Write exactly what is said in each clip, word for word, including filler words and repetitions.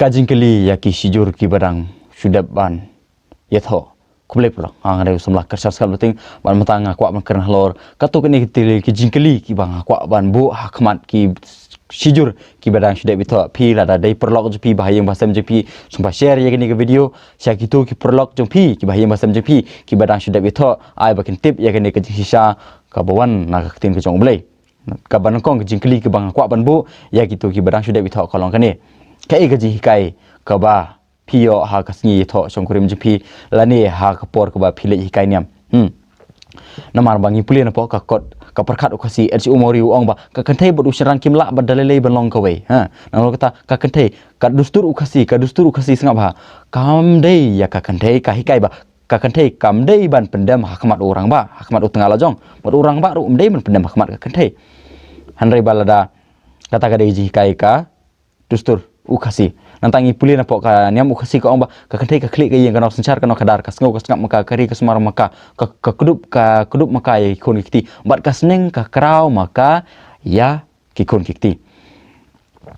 Ka jingkylli ïa ki shijur kiba dang shu dep ban ïathoh. Khublei pura, nga dei u samla Kyrshan Skhat Bluting, bad mynta nga kwah ban kren halor katto katne ki jingkylli kiba nga kwah ban buh ha khmat ki shijur kiba dang shu dep ïathoh. Phi lada dei paralok jong phi, ba ha ïing ba sem jong phi, sngewbha share ïa kane ka video sha kito ki paralok jong phi kiba ha ïing ba sem jong phi kiba dang shu dep ïathoh, ai ba kin tip ïa kane ka jingshisha kaba wan na ka ktien ka jong U Blei. Kaba nyngkong ka jingkylli kaba nga kwah ban buh ïa kito kiba dang shu dep ïathoh ka long kane: Kaei ka jinghikai kaba phi ïoh ha ka sngi ïathoh shongkurim jong phi, lane ha ka por kaba phi leit hikai niam? Hmm. Namar ba ngi pule napoh ka kot, ka pyrkhat u Khasi, H O Mori u ong ba ka kynthei bad u shynrang kim lah ba da lei lei ban long kawei. Ha, nalor kata ka kynthei, ka dustur u Khasi, ka dustur u Khasi, sngap bha. Kam dei ïa ka kynthei ka hikai ba ka kynthei kam dei ban pyndem ha khmat u rangbah, ha khmat u tnga lajong. Bad u rangbah ruh um dei ban pyndem ha khmat ka kynthei. Hynrei ba lada kata ka dei jinghikai ka dustur u Khasi. Nangta ngi pule napoh ka niam u Khasi, ka ong ba ka kynthei ka khlieh ka ïeng, ka nongsynshar ka nongkhadar, ka sngew ka sngap ma ka, ka ri ka sumar ma ka, ka, ka kdup, ka kdup ma ka ïa ki khun ki kti, bad ka sneng ka kraw ma ka ïa ki khun ki kti.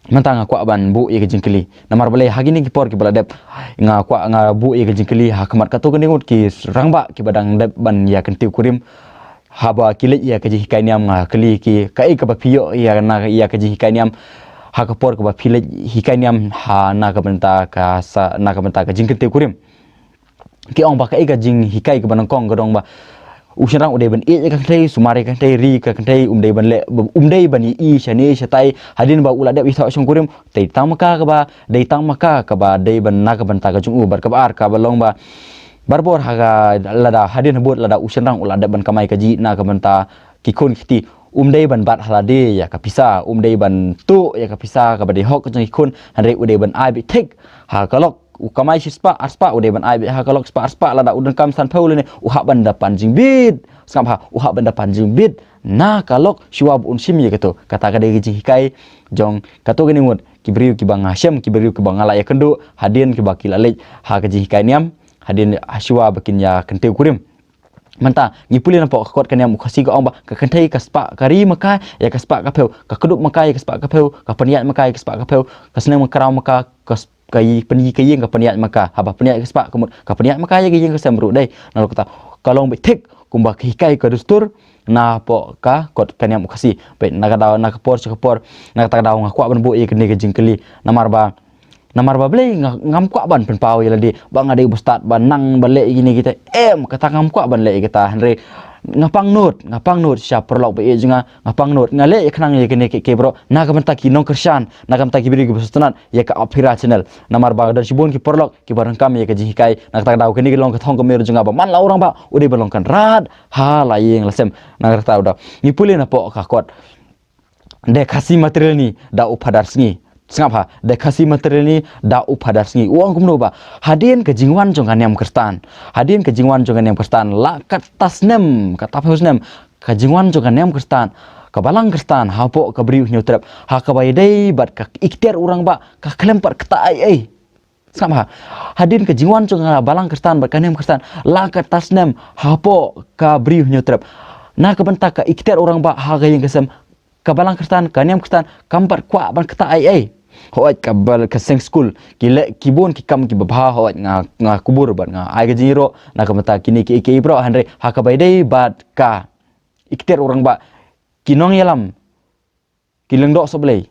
Mynta nga kwah ban buh ïa ka jingkylli. Namar balei ha kine ki por kiba la dep, nga kwah nga buh ïa ka jingkylli ha khmat katto katne ngut ki rangbah kiba dang dep ban ïa kyntiew kurim. Haba ki leit ïa ka jinghikai niam, nga kylli ki, kaei kaba phi ïoh ïa na ïa ka jinghikai niam ha ka por kaba phi leit hikai niam, ha na ka bynta ka sa, na ka bynta ka jingkyntiew kurim. Ki ong ba kaei ka jinghikai kaba nyngkong ka dong ba u shynrang u dei ban ïeit ïa ka kynthei, sumar ïa ka kynthei, ri ka kynthei, um dei ban leh, um dei ban ïohi shane shatai hadien ba u la dep ïathoh shongkurim. Dei tang ma ka kaba, dei tang ma ka kaba dei ban na ka bynta ka jong u. Bad kaba ar kaba long ba barabor ha ka, lada hadien habud lada u shynrang u la dep ban kamai kajih na ka bynta ki khun ki kti, um dei ban bat ha lade ïa ka pisa, um dei ban tuh ïa ka pisa kaba dei hok ka jong ki khun, hynrei u dei ban ai beit thik ha ka lok. U kamai shispah arspah, u dei ban ai beit ha ka lok spah arspah. Lada u donkam sanphew lane, u hap ban da pan jingbit. Sngap bha, u hap ban da pan jingbit na ka lok shuwa ba un shim ïa kato. Kata ka dei ka jinghikai jong katto katne ngut ki briew kiba nga shem, ki briew kiba nga la ïakynduh hadien kiba ki la leit ha ka jinghikai niam, hadien shuwa ba kin ïa kyntiew kurim. Mynta ngi pule napoh ka kot ka niam u Khasi, ka ong ba ka kynthei ka spah ka ri ma ka ïa ka spah ka phew, ka kdup ma ka ïa ka spah ka phew, ka pynïaid ma ka ïa ka spah ka phew, ka sneng ma ka kraw ma ka, ka s-, ka ï-, pyn-, ka ïing ka pynïaid ma ka, haba pynïaid ka spah ka mut ka pynïaid ma ka ïa ka ïing ka sem ruh dei. Nalor kata ka long beit thik kumba ka hikai ka dustur napoh ka kot ka niam u Khasi. Beit na ka daw, na ka por sha ka por, na kata ka daw nga kwah ban buh ïa kane ka jingkylli. Namar ba Namar ba balei nga, ngam kwah ban pynpaw ïa lade ba nga dei ba stad ba nang ba leh ïa kine kita. Em, kata ngam kwah ban leh ïa kita, hynrei nga pangnud, nga pangnud sha paralok ba ïeit jong nga, nga pangnud, nga leh ïa khnang ïa kine ki, ki briew na ka bynta ki nongkyrshan, na ka bynta ki briew kiba sngewtynnat ïa ka Aphira Channel. Namar ba don shibun ki paralok kiba donkam ïa ka jinghikai. Na kata ka daw kane ka long ka thong ka mier jong nga ba man la u rangbah u dei ban long kynrad ha la ïing la sem. Na kata ka daw ngi pule napoh ka kot. De Khasi Matriliani da u Phadar Sngi. Sngap ha, de Khasi Matriliani da u Phadar Sngi. U ong kumno ba hadien ka jingwan jong ka niam Khristan, hadien ka jingwan jong ka niam Khristan, la katta snem, katta phew snem, ka jingwan jong ka niam Khristan, ka balang Khristan hapoh ka Bri u Hynñiewtrep, ha kaba ïadei bad ka iktiar u rangbah, ka khlem pat kata ei ei. Sngap ha, hadien ka jingwan jong ka balang Khristan bad ka niam Khristan, la katta snem hapoh ka Bri u Hynñiewtrep, na ka bynta ka iktiar u rangbah ha ka ïing ka sem, ka balang Khristan, ka niam Khristan, kam pat kwah ban kata ei ei. Hooid ka bal ka seng skul ki leh ki bun ki kam kiba bha, hooid nga, nga kubur bad nga ai ka jingïaroh na ka bynta kine ki, ki, ki briew, hynrei ha kaba ïadei bad ka iktiar u rangbah, ki nongïalam, ki lyngdoh sohblei,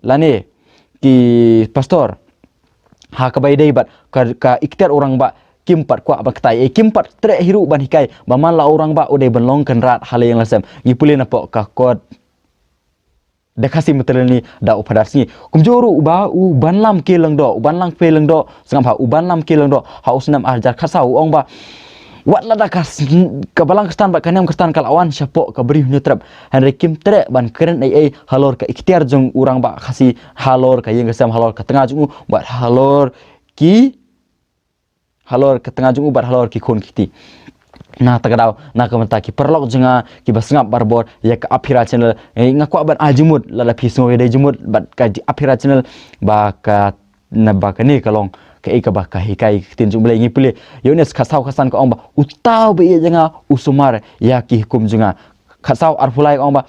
lane ki pastor, ha kaba ïadei bad ka, ka iktiar u rangbah, kim pat kwah ban kata ei ei, kim pat treh hi ruh ban hikai ba man la u rangbah u dei ban long kynrad ha la ïing la sem. Ngi pule napoh ka kot de Khasi Matriliani da u Phadar Sngi. Kumjuh ruh uba u Banlam K Lyngdoh, u Banlam K Lyngdoh, sngap ha, u Banlam K Lyngdoh ha u snem ar hajar khatsaw u ong ba wat lada ka sn-, ka balang Khristan bad ka niam Khristan ka la wan shapoh ka Bri u Hynñiewtrep, hynrei kim treh ban kren ei ei halor ka iktiar jong u rangbah Khasi, halor ka ïing ka sem, halor ka tnga jong u, bad halor ki, halor ka tnga jong u bad halor ki khun ki kti. Na kata ka daw, na ka bynta ki paralok jong nga kiba sngap barabor ïa ka Aphira Channel, eh, nga kwah ban ai jingmut, lada phi sngew ïadei jingmut bad ka Aphira Channel, ba ka, na ba kane ka long kaei kaba ka hikai ka ktien jong U Blei. Ngi pule Ïoannis khatsaw khatsan, ka ong ba uta uba ïeit ïa nga u sumar ïa ki hukum jong nga. Khatsaw arphew lai ka ong ba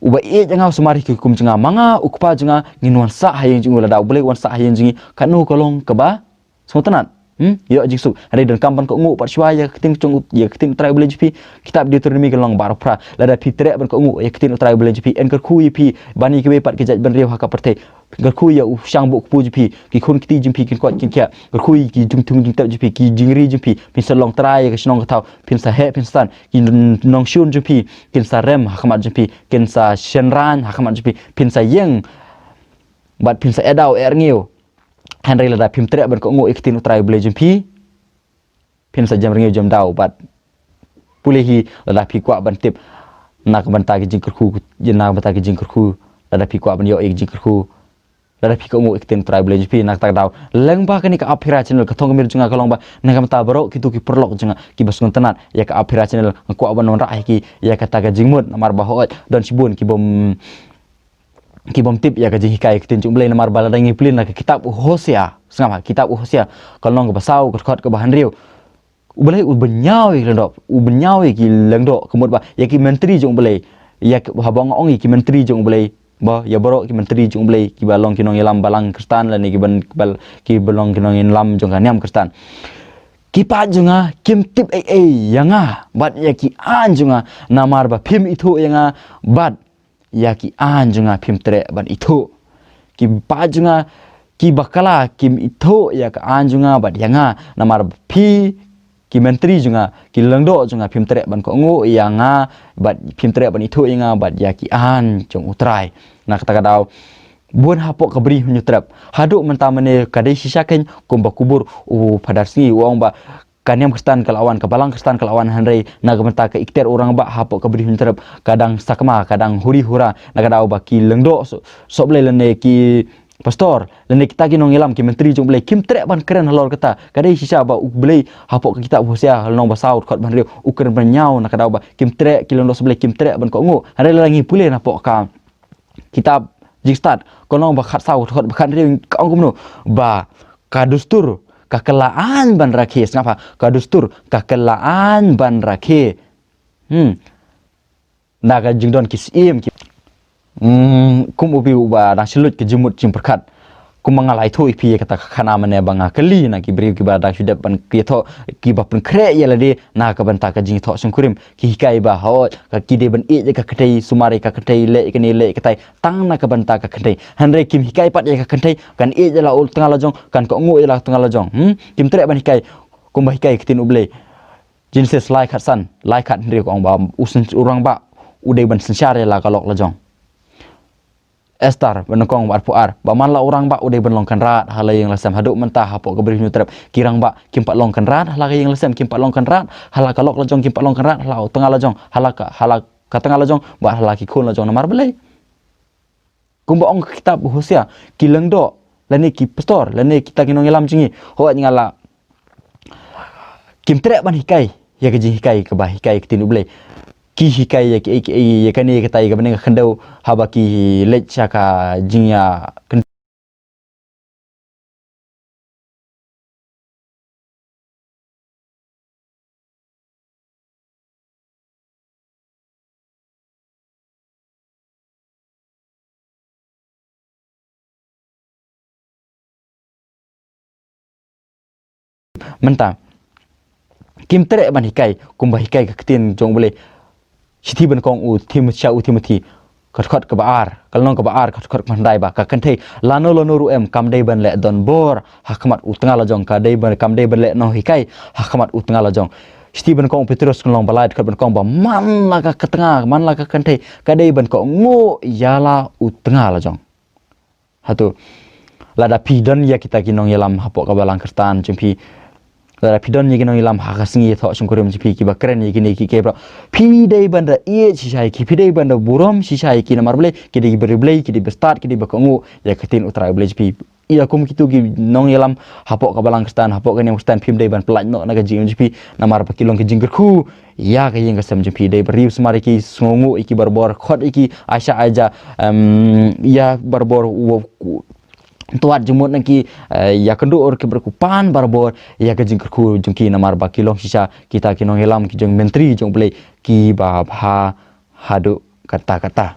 uba ïeit ïa nga u sumar ïa ki hukum jong nga, ma nga u Kpa jong nga ngin wan sah ha ïing jong u. Lada U Blei u wan sah ha ïing jong ngi, kano ka long kaba sngewtynnat? Hmm? Ïoh jingsuk. Hynrei donkam ban kohnguh pat shuwa ïa ka ktien jong u, ïa ka ktien U Trai U Blei jong phi. Kitab Deuteronomi ka lynnong ba arphew phra. Lada phi treh ban kohnguh ïa ka ktien U Trai U Blei jong phi, yn kyrkhu ïa phi ban ïa kiwei pat ki jaitbynriew ha ka pyrthei. Kyrkhu ïa u shangbok kpu jong phi, ki khun kti jong phi kin koit kin khiah. Kyrkhu ïa ki jingthung jingtep jong phi, ki jingri jong phi. Phin sa long trai ïa ka shnong ka thaw, phin sa heh phin sa tan. Ki n-, nongshun jong phi kin sa rem ha khmat jong phi, kin sa shynrang ha khmat jong phi, phin sa ïeng bad phin sa eh daw eh rngiew. Hynrei lada phim treh ban kohnguh ïa ka ktien U Trai U Blei jong phi, phin sa jem rngiew jem daw. Bad pule hi, lada phi kwah ban tip na ka bynta ki jingkyrkhu, na ka bynta ki jingkyrkhu, lada phi kwah ban ïoh ïa ki jingkyrkhu, lada phi kohnguh ïa ka ktien U Trai U Blei jong phi. Na kata ka daw, lyngba kane ka App Hira Channel, ka thong ka mir jong nga ka long ba na ka bynta baroh kito ki paralok jong nga kiba sngewtynnat ïa ka App Hira Channel, nga kwah ban wanrah ïa ki ïa kata ka jingmut, namar ba hooid don shibun kibym, kibym tip ïa ka jinghikai ka ktien jong U Blei. Namar ba lada ngi pule na ka kitab u Hosea, sngap ha, kitab u Hosea ka lynnong kaba saw, ka dkhot kaba hynriew. U Blei u bynñiaw ïa ki lyngdoh, u bynñiaw ïa ki lyngdoh, ka mut ba ïa ki myntri jong U Blei, ïa ki, haba nga ong ïa ki myntri jong U Blei, ba ïa baroh ki myntri jong U Blei kiba long ki nongïalam balang Khristan lane kiban, bal, kiba long ki nongïalam jong ka niam Khristan. Ki paid jong nga kim tip ei ei ïa nga bad ïa ki aiñ jong nga, namar ba phim ithuh ïa nga bad ïa ki aiñ jong nga phim treh ban ithuh. Ki paid jong nga ki bakla kim ithuh ïa ka aiñ jong nga bad ïa nga, namar ba phi, ki myntri jong nga, ki lyngdoh jong nga, phim treh ban kohnguh ïa nga bad phim treh ban ithuh ïa nga bad ïa ki aiñ jong U Trai. Na kata ka daw, bun hapoh ka Bri Hynñiewtrep haduh mynta mynne ka dei shisha keiñ. Kumba khubor u Phadar Sngi u ong ba ka niam Khristan ka la wan, ka balang Khristan ka la wan, hynrei na ka bynta ka ikter u rangbah hapoh ka Bri Hynñiewtrep ka dang sakma, ka dang huri hura. Na ka daw ba ki lyngdoh soh, soh Blei lane ki pastor lane kita ki nongïalam, ki myntri jong U Blei kim treh ban kren halor kata. Ka dei shisha ba U Blei hapoh ka kitab Hosea lynnong ba saw, dkhot ba hynriew, u kren bynñiaw. Na ka daw ba kim treh, ki lyngdoh soh Blei kim treh ban kohnguh. Hynrei lada ngi pule na hapoh ka kitab Jingstad ka lynnong ba khatsaw, dkhot ba khathynriew, ka ong kumno? Ba ka dustur ka kylla aiñ ban rakhe. Sngap ha, ka dustur ka kylla aiñ ban rakhe. Hmm. Na ka jingdon ki syiem ki, hmm, kum u briew uba dang shu luid ka jingmut jingpyrkhat. Kumba nga la ïathuh ïa phi ïa kata ka khana mynne ba nga kylli na ki briew kiba dang shu dep ban ïathoh, kiba pynkhreh ïa lade na ka bynta ka jingïathoh shongkurim. Ki hikai ba hooid, ka, ki dei ban ïeit ïa ka kynthei, sumar ïa ka kynthei, leh ïa kane leh ïa katai, tang na ka bynta ka kynthei. Hynrei kim hikai pat ïa ka kynthei kan ïeit ïa la u tnga la jong, kan kohnguh ïa la u tnga la jong. Hmm? Kim treh ban hikai kumba hikai ka ktien U Blei. Jenesis lai khatsan, lai khathynriew ka ong ba u syn-, u rangbah u dei ban synshar ïa la ka lok la jong. Esther banyngkong ba arphew ar, ba man la u rangbah u dei ban long kynrad ha la ïing la sem. Haduh mynta hapoh ka Bri Hynñiewtrep ki rangbah kim pat long kynrad ha la ka ïing la sem, kim pat long kynrad ha la ka lok la jong, kim pat long kynrad ha la u tnga la jong, ha la ka, ha la ka tnga la jong bad ha la ki khun la jong. Namar balei? Kumba ong ka kitab Hosea, ki lyngdoh lane ki pastor lane kita ki nongïalam jong ngi, hooid, nga la, kim treh ban hikai ïa ka jinghikai kaba hikai ka ktien U Blei. Ki hikai ïa kiei kiei, ïa kane ïa katai, ïa ka bneng ka khyndew, haba ki leit sha ka jingïakynduh. Mynta kim treh ban hikai kumba hikai ka ktien jong U Blei. Shithi banyngkong u Timothi, sha u Timothi, ka dkhot kaba ar, ka lynnong kaba ar, ka dkhot kaba khyndai, ba ka kynthei lano lano ruh em kam dei ban leh donbor ha khmat u tnga la jong, ka dei ban, kam dei ban leh nonghikai ha khmat u tnga la jong. Shithi banyngkong u Petros, ka lynnong ba lai, dkhot banyngkong, ba man la ka, ka tnga, man la ka kynthei ka dei ban kohnguh ïa la u tnga la jong. Hato lada phi don ïa kita ki nongïalam hapoh ka balang Khristan jong phi, lada phi don ïa ki nongïalam ha ka sngi ïathoh shongkurim jong phi kiba kren ïa kine ki, ki briew, phi dei ban da ïeit shisha ïa ki, phi dei ban da burom shisha ïa ki. Namar balei? Ki dei ki briew Blei, ki dei ba stad, ki dei ba kohnguh ïa ka ktien U Trai U Blei jong phi. Ïa kum kito ki nongïalam hapoh ka balang Khristan, hapoh ka niam Khristan, phim dei ban pyllait noh na ka jingim jong phi, namar ba ki long ki jingkyrkhu ïa ka ïing ka sem jong phi. Dei ba riew sumar ïa ki, sngewnguh ïa ki barabor, khot ïa ki, ai sha ai ja, em, ïa barabor, u, u, tuat jingmut na ki, eh, ïakynduh ïa ki briew, pan barabor ïa ka jingkyrkhu jong ki, namar ba ki long shisha kita ki nongïalam, ki jong myntri jong U Blei kiba bha haduh katta katta.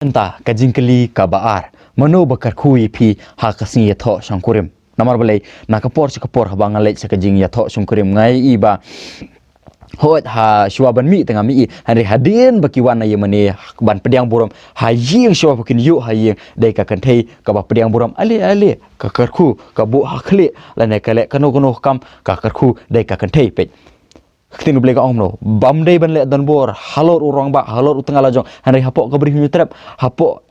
Mynta ka jingkylli kaba ar, mano ba kyrkhu ïa phi ha ka sngi ïathoh shongkurim? Namar balei, na ka por sha ka por haba nga leit sha ka jingïathoh shongkurim nga ïohi ba hooid ha shuwa ban mih te ngam ïohi, hynrei hadien ba ki wan na ïing mane ban pdiang burom ha ïing, shuwa ba kin ïoh ha ïing, dei ka kynthei kaba pdiang burom, ale ale, ka kyrkhu, ka buh ha khlieh, lane ka leh kano kano ka kam, ka kyrkhu dei ka kynthei. Peit, ka ktien U Blei ka ong kumno? Bym dei ban leh donbor halor u rangbah, halor u tnga lajong, hynrei hapoh ka Bri Hynñiewtrep, hapoh.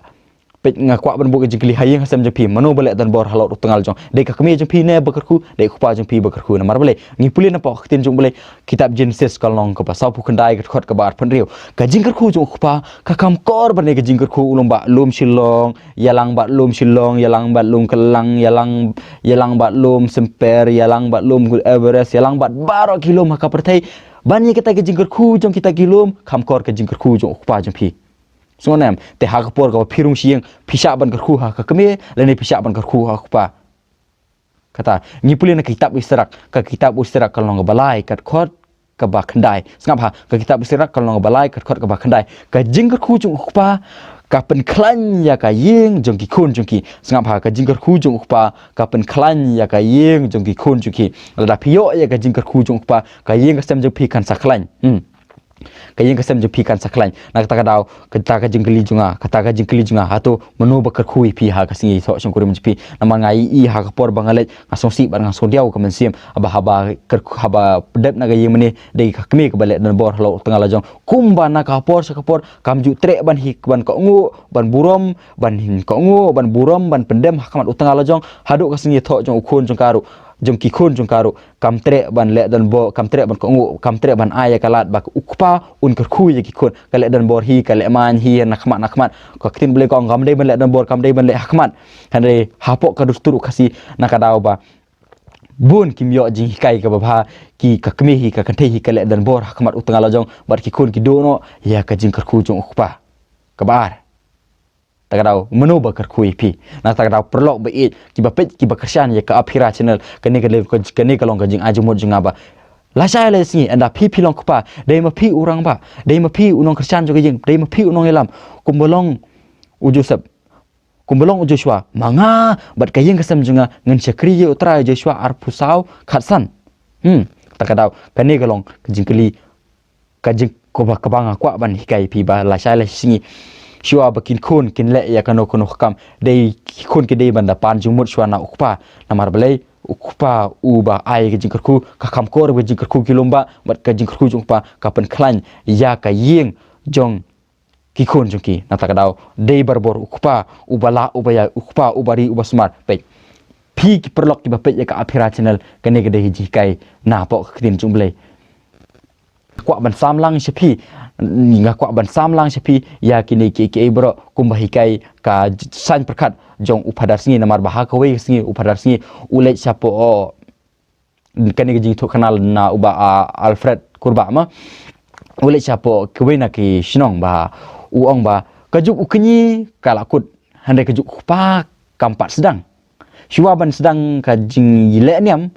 Peit, nga kwah ban buh ka jingkylli ha ïing ha sem jong phi, mano ba leh donbor halor u tnga lajong? Dei ka kmie jong phi ne ba kyrkhu, dei u kpa jong phi ba kyrkhu? Namar balei, ngi pule napoh ka ktien jong U Blei, kitab Jenesis ka lynnong kaba sawphew khyndai, ka dkhot kaba arphew hynriew. Ka jingkyrkhu jong u kpa ka kham kor bad ne ka jingkyrkhu u lum ba lum Shillong, ïalang bad lum Shillong, ïalang bad lum Kylang, ïalang, ïalang bad lum Semper, ïalang bad lum Everest, ïalang bad baroh ki lum ha ka pyrthei. Ban ïa kita ki jingkyrkhu jong kita ki lum, kham kor ka jingkyrkhu jong u kpa jong phi. Sngewbha em, te ha ka por kaba phi rung sha ïing, phi shah ban kyrkhu ha ka kmie, lane phi shah ban kyrkhu ha u kpa? Kata, ngi pule na ka kitab u Sirach, ka kitab u Sirach ka lynnong kaba lai, ka dkhot kaba khyndai. Sngap ha, ka kitab u Sirach ka lynnong kaba lai, ka dkhot kaba khyndai. Ka jingkyrkhu jong u kpa ka pynkhlaiñ ïa ka ïing jong ki khun jong ki. Sngap ha, ka jingkyrkhu jong u kpa ka pynkhlaiñ ïa ka ïing jong ki khun jong ki. Lada phi ïoh ïa ka jingkyrkhu jong u kpa, ka ïing ka sem jong phi kan sa khlaiñ. Hmm. Ka ïing ka sem jong phi kan sa khlaiñ. Na kata ka daw, kata ka jingkylli jong nga, kata ka jingkylli jong nga, hato mano ba kyrkhu ïa phi ha ka sngi ïathoh shongkurim jong phi? Namar nga ïohi ha ka por ba nga leit, nga sngewsih bad nga sngewdiaw ka mynsiem, haba, haba kyrkhu, haba dep na ka ïing mane, dei ka kmie kaba leh donbor halor u tnga lajong. Kumba na ka por sha ka por kam ju treh ban hi, ban kohnguh, ban burom, ban hin kohnguh, ban burom, ban pyndem ha khmat u tnga lajong, haduh ka sngi ïathoh jong u khun jong ka ruh, jong ki khun jong ka ruh, kam treh ban leh donbor, kam treh ban kohnguh, kam treh ban ai ïa ka lad ba u kpa un kyrkhu ïa ki khun. Ka leh donbor hi, ka leh main hi na khmat na khmat. Ka ktien U Blei ka ong kam dei ban leh donbor, kam dei ban leh ha khmat. Hynrei hapoh ka dustur u Khasi, na ka daw ba bun kim ïoh jinghikai kaba bha, ki, ka kmie hi, ka kynthei hi, ka leh donbor ha khmat u tnga lajong, bad ki khun ki duh noh ïa ka jingkyrkhu jong u kpa. Kaba ar. Ta ka daw, mano ba kyrkhu ïa phi? Na ta ka daw, paralok ba ïeit, kiba peit, kiba kyrshan ïa ka Aphira Channel, kane ka long, kane ka long ka jingai jingmut jong nga ba lashai lashisngi, ynda phi, phi long kpa, dei ma phi u rangbah, dei ma phi u nongkyrshan jong ka ïing, dei ma phi u nongïalam, kumba long u Joseph, kumba long u Joshua, ma nga bad ka ïing ka sem jong nga ngin shakri ïa U Trai, Joshua arphew saw khatsan. Hmm, ta ka daw, kane ka long ka jingkylli, ka jing, kaba, kaba nga kwah ban hikai ïa phi ba lashai lashisngi, shuwa ba ki khun kin leh ïa kano kano ka kam, dei ki khun ki dei ban da pan jingmut shuwa na u kpa. Namar balei, u kpa uba ai ka jingkyrkhu, ka kham kor bad ka jingkyrkhu ki lum ba, bad ka jingkyrkhu jong u kpa ka pynkhlaiñ ïa ka ïing jong ki khun jong ki. Na ta ka daw, dei barabor u kpa uba lah uba ïai, u kpa uba ri uba sumar. Peit, phi ki paralok kiba peit ïa ka Aphira Channel, kane ka dei ka jinghikai napoh ka ktien jong U Blei. Kwah ban sam lang sha phi, nga kwah ban sam lang sha phi ïa kine ki, ki, ki baroh, kumba hikai ka j-, saiñ pyrkhat jong u Phadar Sngi, namar ba ha kawei ka sngi u Phadar Sngi u leit shapoh, o, kane ka jingïathuhkhana na u Bah, a, Alfred Kurbah ma. U leit shapoh kawei na ki shnong ba u ong ba ka juk u kñi ka la kut, hynrei ka juk u kpa kam pat sdang. Shuwa ban sdang ka jingïalehniam,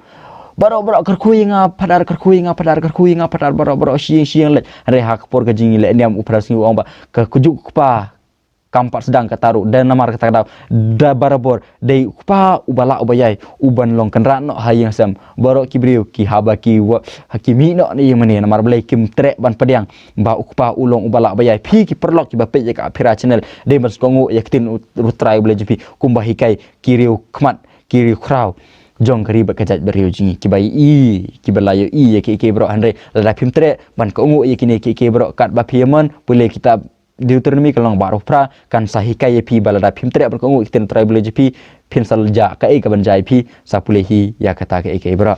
baroh baroh kyrkhu ïa nga Phadar, kyrkhu ïa nga Phadar, kyrkhu ïa nga Phadar, baroh baroh shi ïing shi ïing leit. Hynrei ha ka por ka jingïalehniam u Phadar Sngi u ong ba ka, ka juk u kpa kam pat sdang. Kata ruh da namar kata ka daw, da barabor dei u kpa uba lah uba ïai, uban long kynrad noh ha ïing ha sem. Baroh ki briew ki haba ki wa, ha ki mih noh na ïing mane, namar balei, kim treh ban pdiang ba u kpa u long uba lah uba ïai. Phi ki paralok kiba peit ïa ka Aphira Channel, dei ban sngewthuh ïa ka ktien U Trai U Blei jong phi, kumba hikai ki riew khmat, ki riew khraw jong ka ri bad ka jaitbynriew jong ngi, kiba ïohi, kiba la ïohi ïa kiei kiei baroh. Hynrei lada phim treh ban kohnguh ïa kine kiei kiei baroh, katba phi ïa mon, pule kitab Deuteronomi ka lynnong ba arphew phra, kan sa hikai ïa phi ba lada phim treh ban kohnguh ïa ka ktien U Trai U Blei jong phi, phin sa jah kaei kaban jia ïa phi. Sa pule hi ïa kata kaei kaei baroh.